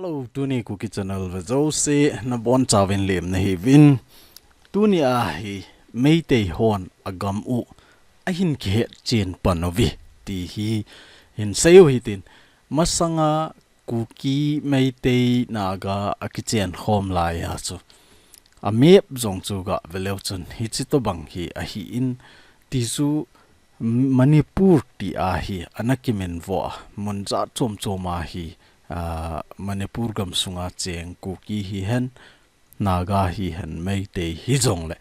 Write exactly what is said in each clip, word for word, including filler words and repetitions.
Hello, tuni Kuki Channel ve jouse nabonchauvin lemna hiuvin. Tuni a hi Meitei hon agam u ahin kihetchen pan uve ti hi hinsei u hitin, masanga Kuki, Meitei, Naga akichen khom laiya chu a map jong chu gah veleu chun hichi tobang hi ahin, ti chu Manipur ti a hi ana kiminvo a, mun jat chom chom a hi, ah, Manipur gamsunga cheng Kuki hihen, Naga hihen, Meitei hijongle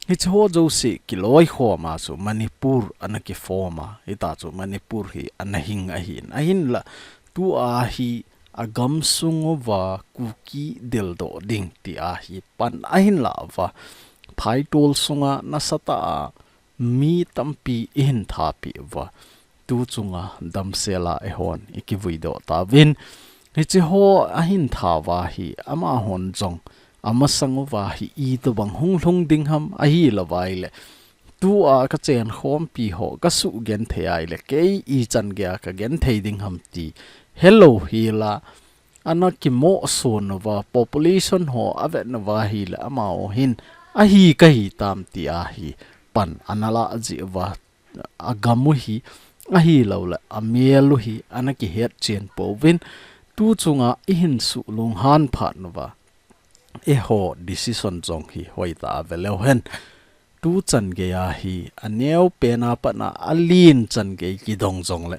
hiche ho jouse kiloikhom a chu Manipur ana kiform a, hita chu Manipur hi ana hing ahin, ahinla tua hi agamsung uva Kuki deldoh ding ti a hi pan ahin la uva, phaitol sunga nasatah a mi tampi ihin thapeh uva, tu chunga damsel a eihon ikivuidoh tauvin. Hiche ho ahin thauva hi amahon jong amasang uva hi itobang hung lhung ding ham, ahilouva ahile tua kachen khompi ho kasugenthei a ahile kei ichan geiya kagenthei ding ham ti helou hela, ana kimohson uva, population ho avet uva ahile amaho hin ahi kahi tam ti a hi pan ana lah jeh uva, agam u hi ahilouleh amel u hi ana kihetchen pouvin, tu chunga ihin suhlunghan phat uva, eiho decision jong hi hoitah a veleu hen. Tu chan geiya hi aneopen a pat a alen chan gei kidong jongle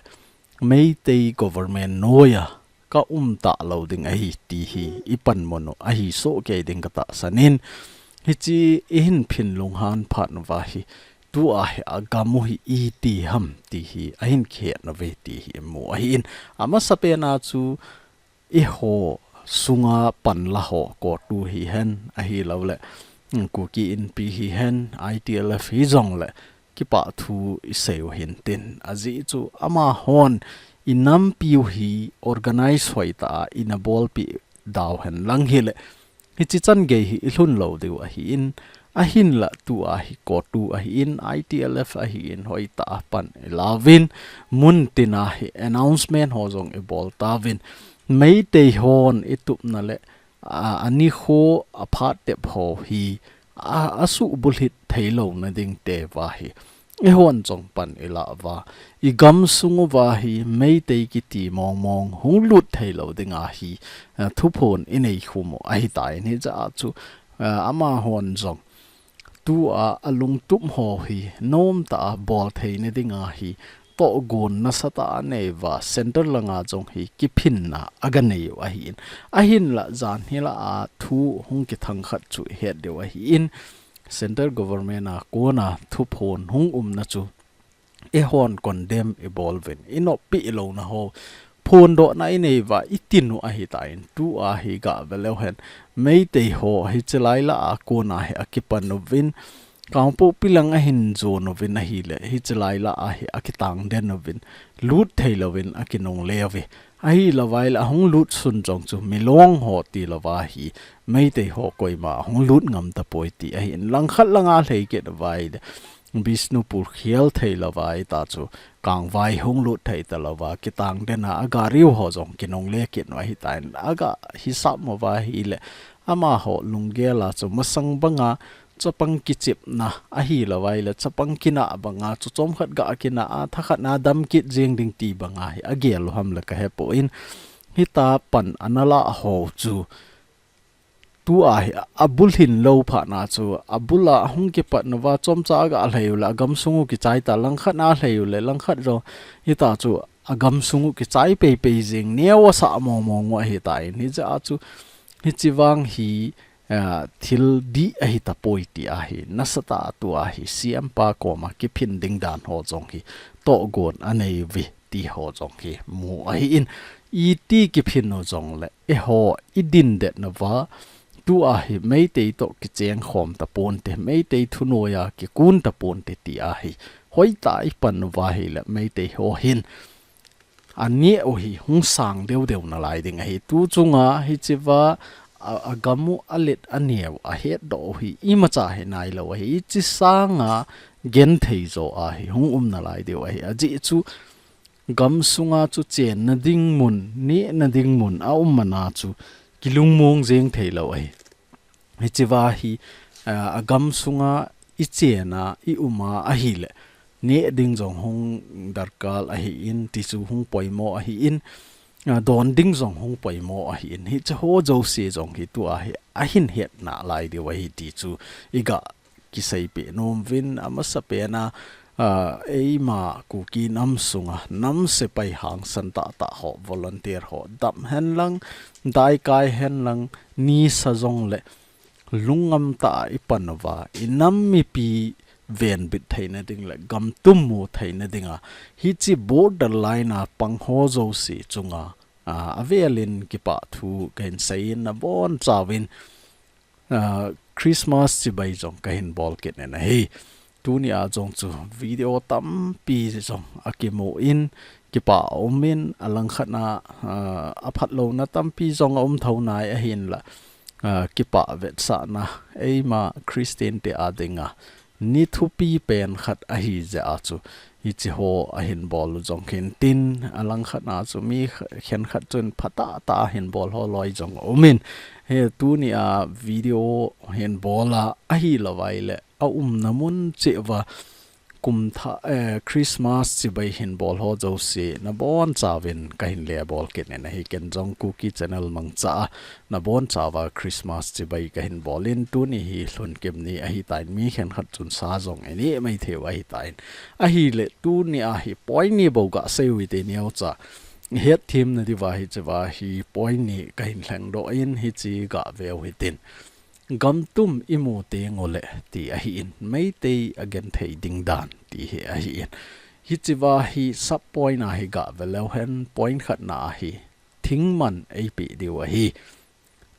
Meitei government noiya kaum talou ding ahi ti hi ipanmun u ahi sohkei ding katahsan in, hiche ihin phin lunghan phat uva hi tua hi agam u hi iti ham ti hi ahin kihet nauve ti hi imu ahin, amasapen a chu eiho sunga panla ho COTU hihen ahilouleh, mm, Kuki Inpi hihen, I T L F hijongle kipah thu isei u hintin, ajeh chu amahon inampiu hi organize hoitah a ina bolpeh dauhen lang hile hiche chan gei hi ilhun lou diu ahin, ahinla tua hi COTU ahin, I T L F ahin, hoitah a pan ilauvin, muntina hi announcement ho jong ibol tauvin, Meitei hon itupna le, a, anikho aphat tep ho hi, a, asuhbulhit theilouna ding tia hi eihon jong pan ilah uva, igamsung uva hi Meitei kiti mongmong hung lut theilou dinga hi, a, thuphon inei khum u ahitan, hijeh a chu, a, amahon jong tua alungtup ho hi nomtah a boltheina dinga hi tohgon nasatah a anei uva, center langa jong hi kiphinna aganei u ahin, ahinla jan hilah a thu hung kithang khat chu ihet diu ahin, center government a kona thuphon hung umna chu eihon condemn ibol uvin, inoppi louna ho phondohna inei uva itin u ahitan, tua hi gah veleu hen, Meitei ho hiche lailah a kona hi akipan uvin, Kangpokpi lang ahin jon uvin ahile hiche lailah a hi akitang den uvin, lut theilouvin akinungle uve. Ahilouva ahile ahung lut sun jong chu milong ho tilouva hi Meitei ho koima ahung lut ngam tapoi ti ahin, langkhat langa lhei kit uva ahile Bishnupur khel theilouva ahita chu Kangvai hung lut thei talouva, kitang den a agari u ho jong kinungle kit u ahitan, aga hisap mo uva ahile amaho lunggel a chu masang banga chapang kichepna ahilouva ahile chapang kinah banga chu chomkhat gah kinah a thakhat na dam kit jeng ding ti banga hi agel u ham le kahepoi, hita pan ana lah ho chu tua hi abulhin lou phat na chu abul a hung kipat nauva chomcha aga lhei u le agamsung u kichai ta, langkhat na lhei u le langkhat jong hita chu agamsung u kichai peipei jeng neo asah mongmong u ahitan, hijeh a chu hiche vang hi, a, thil dih ahitapoi ti a hi nasatah a tua hi C M pa koma kiphin ding dan ho jong hi tohgon anei uve ti ho jong hi mu ahin, iti kiphin u jongle eiho idin det nauva, tua hi Meitei toh kicheng khom taponte, Meitei thunoiya kikun taponte ti a hi hoitah a ipan uva ahile Meitei ho hin aneo u hi hung sang deu deu nalai ding ahi. Tu chunga hichea a, agam u alet aneo u ahetdoh u hi imacha hi nailou ahi. Hiche sanga genthei jo a hi hung um nalai diu ahi. Ajeh chu gam sunga chu chenna ding mun, nehna ding mun a um mana chu kilungmong jeng thei lou ahi. Hichea hi, ah, a gam sunga i chena, i uma ahile, neh ding jong hung darkar ahin, ti chu hung poimo ahin, ah, don ding jong hung poimo ahin, hiche ho jouse jong hi tua hi ahin hetna lai diu ahi ti chu i ga kiseipeh nom uvin, amasapen a, ah, eima Kuki nam sunga nam sepai hangsan tahtah ho, volunteer ho, dam hen lang, daikai hen lang, nisa jongle, lungngam tah a i pan uva, i nam mipi venbit theina ding le gam tum mu theina dinga, hiche borderline a pang ho jouse chunga, ah, avelin kipah thu kahin seiyin, nabonchauvin, ah, Christmas chibai jong kahin bol kit in ahi. Tunia jong chu video tampi jong akimu in, kipah aumin, alangkhat a, ah, aphatlouna tampi jong aum thou nai ahinla, ah, kipah vetsahna eima Christian te a dinga ni thupi pen khat ahi jeh a chu, hiche ho ahin bol u jong hin tin, alangkhat a chu mi kh-, khenkhat chun phatah tah a hin bol ho loi jong aumin. Hi tunia video hin bol a, ahilou vai le, aumna mun cheh uva, kum thah, eh, Christmas chibai hin bol ho jouse, nabonchauvin kahin le bol kit in ahi. Ken jong Kuki Channel mangcha a, nabonchauva Christmas chibai kahin bolin, tuni hi lhunkim ni ahitan, mi khenkhat chun sa jong ineh mai thei u ahitan. Ahile tunia hi point ni bou gasei u hite, neocha hetthem na diuva hichea hi point ni kahin lhengdoh in, hiche gave u hitin. Gam tum i mu teng ule ti ahin, Meitei a genthei ding dan ti hi ahin. Hichea hi sub point a hi gave leu hen, point khatna a hi thingman eipeh diu ahi.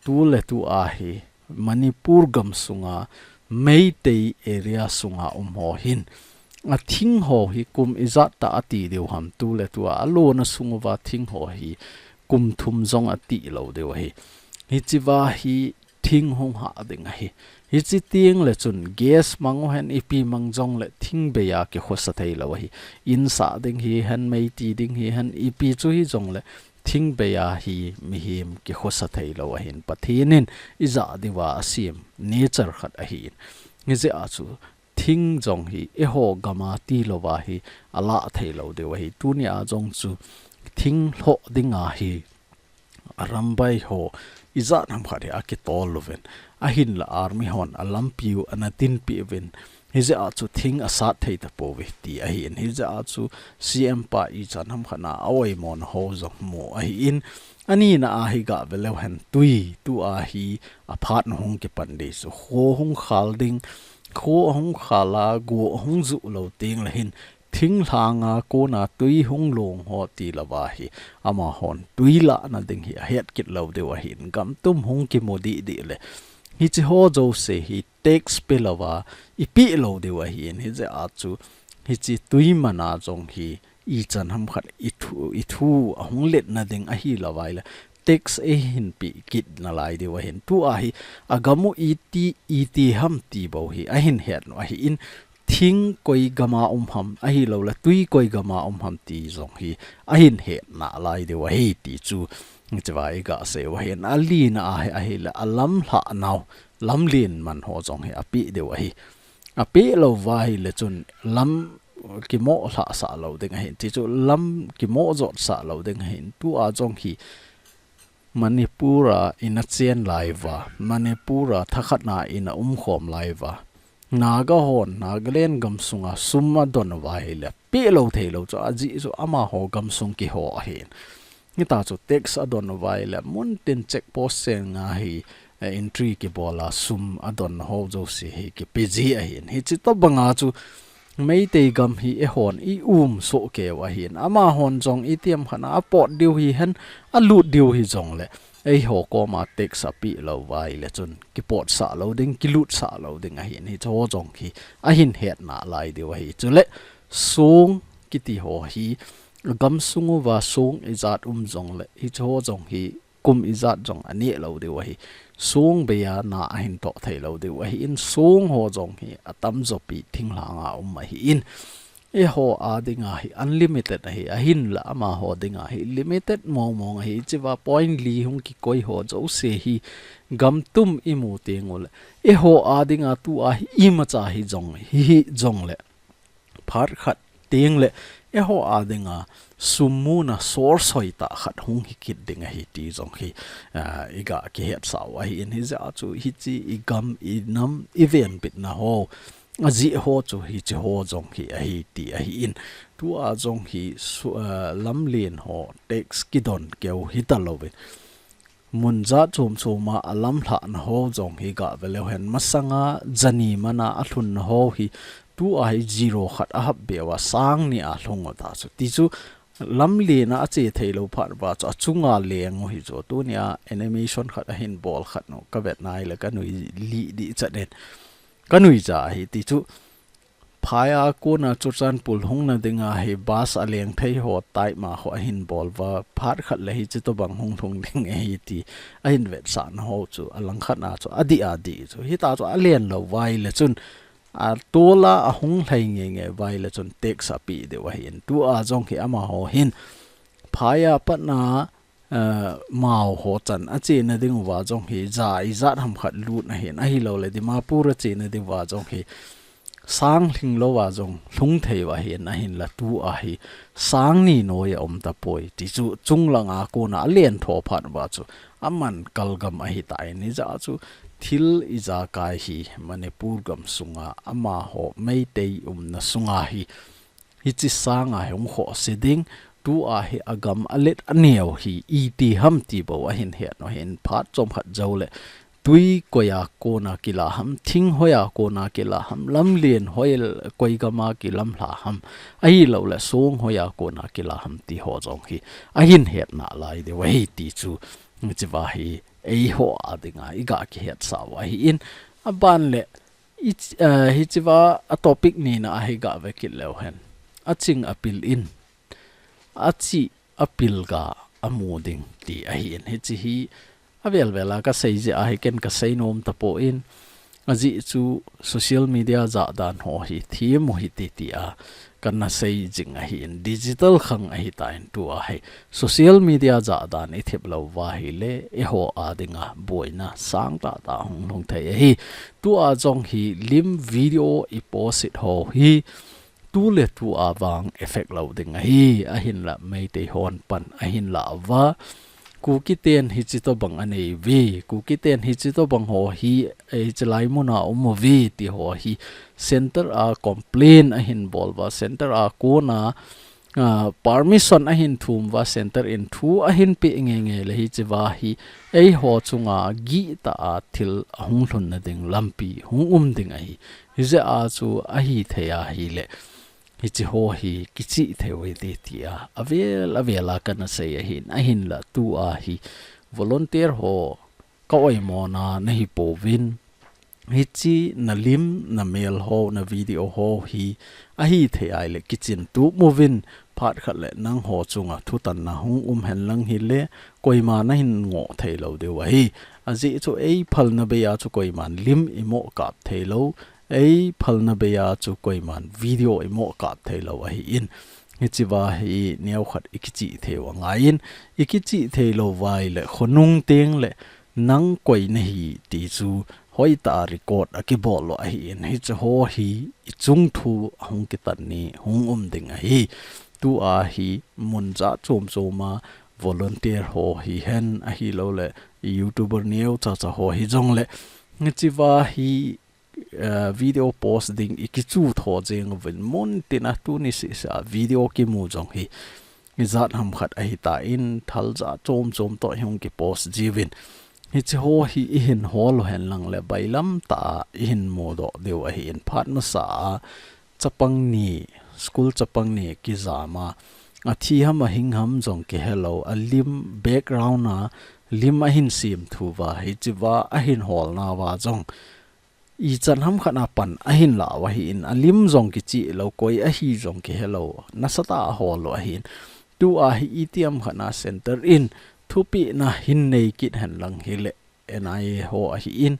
Tuletua hi Manipur gam sunga Meitei area sunga um ho hin, a thing ho hi kum ijat tah a ti diu ham, tuletua alona sung uva thing ho hi kum thum jong ati lou diu ahi. Hichea hi thing hung hah ding ahi. Hiche teng le chun gas mang u hen, ipi mang jongle thing bei a kikhosa thei lou ahi. In sah ding hihen, mei ti ding hihen, ipi chu hijongle thing bei a hi mihem kikhosa thei lou ahin, Pathen in ijat diuva asem nature khat ahin. Hijeh a chu thing jong hi eiho gam a ti louva hi alah thei lou diu ahi. Tunia jong chu thing lhoh dinga hi arambai ho ijat ham khat hi akitol uvin, ahinla army hon alampi u ana tinpi uvin, hijeh a chu thing asat thei tapouve ti ahin. Hijeh a chu C M pa ichan ham khat a aoimo na ho jong mu ahin. Anina a hi gave leu hen, tui, tua hi aphat na hung kipan ding chu, kho hung khal ding, kho ahung khal a, go ahung ju lou teng le hin, thinglhang a kona tui hung long ho ti louva hi, amahon tui lahna ding hi ahet kit lou diu ahin, gam tum hung kimu didi le, hiche ho jouse hi tax pe louva ipeh lou diu ahin, hijeh a chu hiche tui man a jong hi ichan ham khat ithu, ithu ahung letna ding ahilou vai le, tax eihin peh kit nalai diu ahin. Tua hi agam u iti, iti ham ti bou hi ahin het u ahin, thing koi gam a um ham, ahilou le tui koi gam a um ham ti jong hi ahin het nalai diu ahi ti chu, hichea i gasei u ahin. Alina a hi ahile alamlhah nau, lamlen man ho jong hi apeh diu ahi. Apeh lou vai le chun lam kimoh lhah sah lou ding ahin, ti chu lam kimoh jot sah lou ding ahin. Tua jong hi Manipur a ina chen lai uva, Manipur a thakhat na ina umkhom lai uva, Naga hon Nagaland gam sunga sum adon uva ahile, peh lou thei lou chu, ajeh chu amaho gam sung kiho ahin. Hitia chu tax adon uva ahile, muntin check post chenga hi, eh, entry kibol a sum adon ho jouse hi kipe ji ahin. Hiche tobang a chu Meitei gam hi eihon i um soh kei u ahin. Amahon jong itiham khat a apot diu hihen, alut diu hijongle, eiho koma tax apeh lou uva ahile chun kipot sah lou ding, kilut sah lou ding ahin. Hiche ho jong hi ahin het nalai diu ahi. Chule song kiti ho hi, gam sung uva song ijat um jongle, hiche ho jong hi kum ijat jong aneh lou diu ahi. Song bei a na ahin toh thei lou diu ahin, song ho jong hi atamjo pi thinglhang a um ahin. eiho a dinga hi unlimited ahi, ahinla amaho dinga hi limited mong mong ahi. Hichea point li hung kikoi ho jouse hi gam tum imu teng uleh, eiho a dinga tua hi imacha hi jong, hi, hi jongleh, phat khat teng leh, eiho a dinga sum muna source hoitah khat hung hi kit ding ahi ti jong hi, ah, iga kihetsah u ahin, hijeh a chu hiche igam, inam, ivenbitna ho, ajeh ho chu hiche ho jong hi ahi ti ahin. Tua jong hi su-, ah, lamlen ho tax kidon keu hitalouvin, mun jat chom choma alamlhahna ho jong hi gah veleu hen, masanga jani mana alhunna ho hi tua hi zero khat ahap beuva sang ni alhung u ta chu. Ti chu lamlen a ache theilou phat uva chu achunga leng u hi chu. Tunia animation khat ahin bol khat nu kavet nai leh kanui lih dih chat in. Kanuija ahi ti chu. Phai a kona Churachandpur hungna dinga hi bus aleng thei ho type ma ho ahin bol uva, phat khat leh hiche tobang hung lhung ding ahi ti ahin vetsahna ho chu, alangkhat a chu adih adih chu. Hita chu alen lou uva ahileh chun, atola ahung lhai nge nge uva ahileh chun tax apeh diu ahin. Tua jong hi amaho hin phai a patna eh, mao ho chan achena dinguva jong hi, ja ijat ham khat lut ahin, ahilouleh Dimapur achena dinguva jong hi, sang lhing louva jong lhung thei u ahin, ahinla tua hi, sang ni noiya um tapoi. Ti chu chunglanga kona alen tho phat uva chu, aman kalgam ahitai. Hijeh a chu thil ijakai hi, Manipur gam sunga, amaho Meitei umna sunga hi, hiche sanga hi hung khohse ding, tua hi agam alet aneo hi, iti ham ti bou ahin het u ahin. Phat chomkhat jouleh, tui koiya kona kila ham, thing hoiya kona kila ham, lamlen hoi koi gama kilamlha ham, ahilouleh song hoiya kona kila ham ti ho jong hi ahin het nalai diu ahi ti chu, hichea hi eiho a dinga iga kihetsah u ahin. Aban leh, I, eh, hichea a topic nina ahi gah ve kit leu hen. Aching apil in, achih apil ga amu ding ti ahin. Hiche hi avel vel a kasei jeh ahi, ken kasei nom tapon, ajeh chu social media jahdan ho hi thim u hite tia kana sei jing ahin, digital khang ahitan, tua hi social media jahdan ithep louva ahileh, eiho a dinga boina sangtah tah hung lhung thei ahi. Tua jong hi lim video ipost it ho hi, tuletua vang effect lou ding ahi, ahinla Meitei hon pan ahin lah uva. Kuki ten hiche tobang anei uve, Kuki ten hiche tobang ho hi, eh, hiche lai muna um uve ti ho hi, center a complain ahin bol uva, center a kona, ah, permission ahin thum uva, center in thu ahin peh nge nge leh hichea hi, eiho chunga gihtah a thil ahung lhunna ding lampi hung um ding ahi. Hijeh a chu ahithei ahileh, hiche ho hi kichih thei u hite tia avel avel a kana sei ahin, ahinla tua hi volunteer ho ka oimona nahi pouvin, hiche nalim, namel ho, na video ho hi ahithei ahileh kichin tup uvin, phat khat leh nangho chunga thutanna hung um henlang hileh, koima nahin ngoh thei lou diu ahi. Ajeh chu eiphalna bei a chu koiman lim imo kap thei lou, eiphalna bei a chu koiman video imo kap thei lou ahin. Hichea hi neokhat ikichih thei u angaiyin, ikichih thei louva ahileh khonung teng leh nang koi nahi ti chu hoitah a record akibol u ahin, hiche ho hi ichung thu ahung kitan ni hung um ding ahi. Tua hi mun jat chom choma volunteer ho hihen, ahilouleh YouTuber neocha cha ho hijongleh, hichea hi, eh, video post ding ikichu tho jeng uvin, mun tina tuni seh seh a video kimu jong hi ijat ham khat ahitan, thal jat chom chom toh hi hung kipost jiuvin. Hiche ho hi ihin hol u henlang leh bailam tah a ihin mudoh diu ahin, phat masa a chapang ni, school chapang ni kijam a, athi ham ahing ham jong kihelou, alim background a lim ahin sem thu uva, hichea ahin holna uva jong ichan ham khat a pan ahin lah u ahin, alim jong kichih lou, koi ahi jong kihelou, nasatah a ahol u ahin. Tua hi itiham khat a center in thupehna hin nei kit henlang hileh, N I A ho ahin,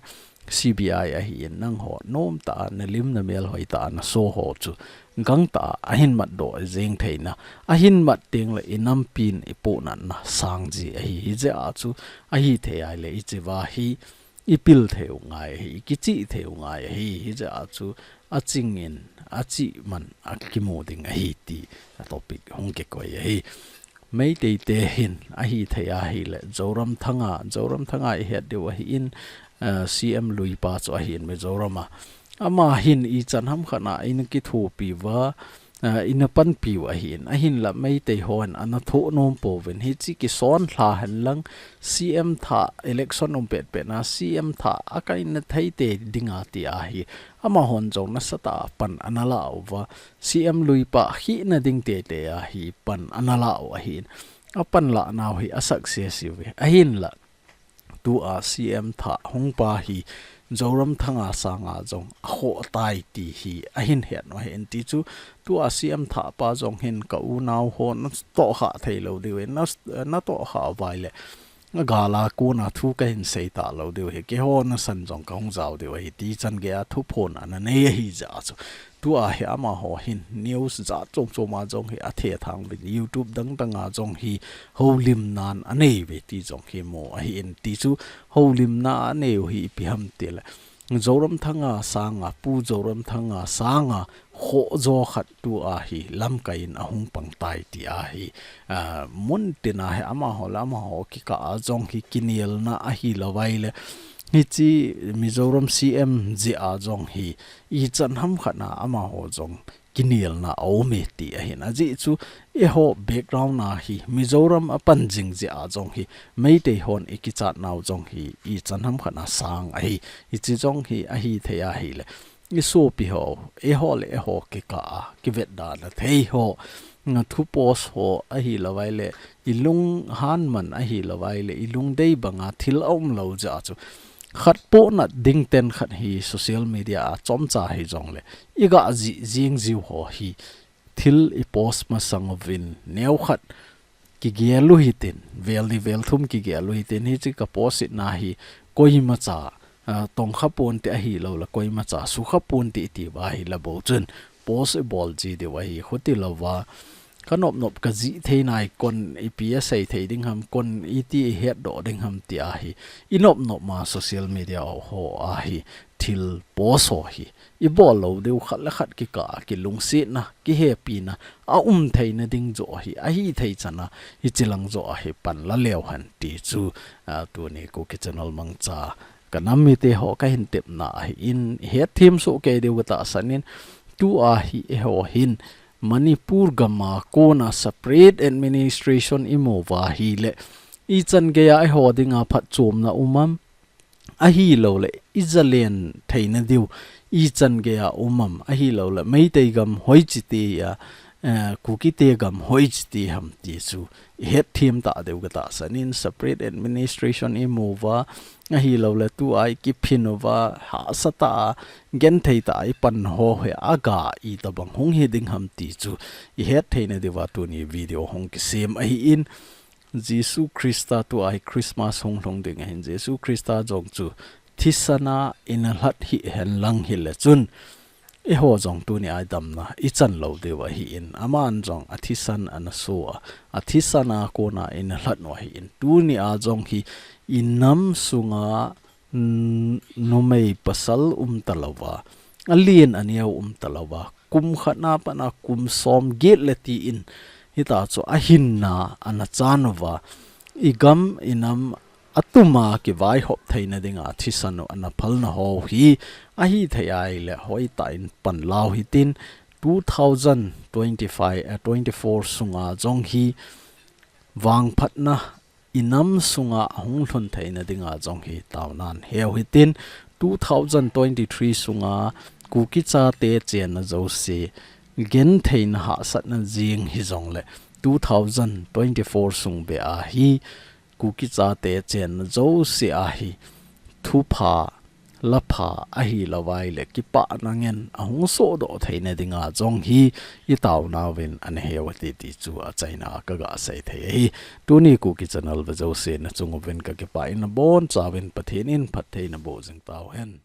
C B I ahin nangho nomtah a nalim namel hoitah a naso ho chu gangtah a ahin matdoh jeng theina, ahin mat tengle inampin ipohnatna sang ji ahi. Hijeh a chu ahithei ahile ichiva hi ipil thei u ngai ahi, ikichih thei u ngai ahi. Hijeh a chu achingin, achiman akimu ding ahi ti a topic hung kikoi ahi. Meitei te hin ahithei ahile Zoramthanga, Zoramthanga ihet diu ahin, eh, C M Luipa chu ahin Mizoram a. Ama hin ichan hamkhat a eina kithopi uva, eh, eina panpi u ahin. Ahinla Meitei hon ana thoh nom pouvin. Hiche kisonlha henlang C M thah election um petpet na C M thah akaina theite dinga ti ahi. Amahon jong nasatah a pan ana la uva. C M Luipa hina ding teitei a hi pan ana la u ahin. Apan lanau hi a success iuve. Ahinla tua C M thah hungpa hi Zoramthanga sanga jong akhoh tai ti hi ahin het u ahin ti chu tua C M thahpa jong hin ka unau ho natohkhah thei lou diu ahi, na, natohkhah uva ahile. Agala kona thu kahin sei talou diu ahi, keiho nasan jong kahung jao diu ahi, ti chan geiya thuphon ana nei ahi jeh a chu. Tua hi amaho hin news jat chom chom a jong hi athethang uvin, YouTube dang dang a jong hi houlimnan anei uve ti jong hi mu ahin ti chu, houlimna anei u hi ipi ham tile Zoramthanga sanga, Pu Zoramthanga sanga khoh jo khat tua hi lamkai in ahung pang tai ti ahi. Ah, mun tina hi amaho le amaho kikah a jong hi kinelna ahilou vaile. Hiche Mizoram C M jeh a jong hi ichan hamkhat a amaho jong kinelna aume ti ahin. Ajeh chu eiho background a hi Mizoram apan jing jeh a jong hi Meitei hon ikichat nau jong hi ichan hamkhat a sang ahi. Hiche jong hi ahithei ahile isopi ho, eiho le eiho kikah a kivetda na thei ho, nga thu post ho ahilou vaile, ilunghan man ahilou vaile, ilungdei banga thil aumlou jeh a chu. Khat pohnat ding ten khat hi social media a chomcha hijongle, iga jih jing jiu ho hi thil ipost masang uvin neokhat kigel u hitin, vel ni vel thum kigel u hitin, hiche ka post itna hi koimacha, ah, tongkha ponte ahilou le koimacha sukha ponte iti uva ahile bou chun post ibol ji diu ahi, khuti louva. Kanop nop kajih thei nai kon ipi asei thei ding ham, kon iti ihetdoh ding ham ti ahi. Inop nop ma social media ho a hi thil post ho hi ibol lou diu, khat le khat kikah a kilungsetna, kihepina aum theina ding joh hi ahithei chan a, hiche lang joh a hi pan la leu hen ti chu, ah, tuni Kuki Channel mangcha kanam mite ho kahin tepna ahin, ihet them soh kei diu katahsan in, tua hi eiho hin Manipur gam a kona separate administration imu uva ahile, ichan geiya eiho dinga phatchomna um am, ahilou le ijalen theina diu ichan geiya um am, ahilou le Meitei gam hoiche tia, eh, Kukite gam hoiche ti ham ti chu ihet them ta diu katahsan in, separate administration imu uva, ahilou le tua ikiphin uva, hahsatah a genthei tah a ipan ho hi aga itobang hung hi ding ham ti chu ihet theina diuva tuni video hung kisem ahin, Jesu Christa tua hi Christmas hung lhung ding ahin, Jesu Christa jong chu thisan a eina lhat hih henlang hile chun, eiho jong tuni a idamna ichan lou diu ahin, aman jong athisan ana so a, athisan a kona eina lhat u ahin, tuni a jong hi inam sunga, mm, numei pasal umta louva, alen aneo umta louva, kum khat na pat a kum som get le tin, hita chu ahinna ana chan uva, igam inam atuma kivaihop theina dinga thisan u ana phalna ho hi ahithei ahile hoitah in pan lau hitin, two thousand twenty-five, eh, twenty-four sunga jong hi vangphatna inam sunga ahung lhun theina dinga jong hi taonan heu hitin, two thousand twenty-three sunga Kuki chate chenna jouse gentheina hahsatna jing hijongle, two thousand twenty-four sung beh a hi Kuki chate chenna jouse a hi thupha lapha ahilouva ahile kipana ngen ahung sohdoh theina dinga jong hi itaonauvin anaheu ati ti chu achaina kaga sei thei ahi. Tuni Kuki channel ve jouse nachung uvin kakipah in, nabonchauvin Pathen in phatthei naboh jing tauhen.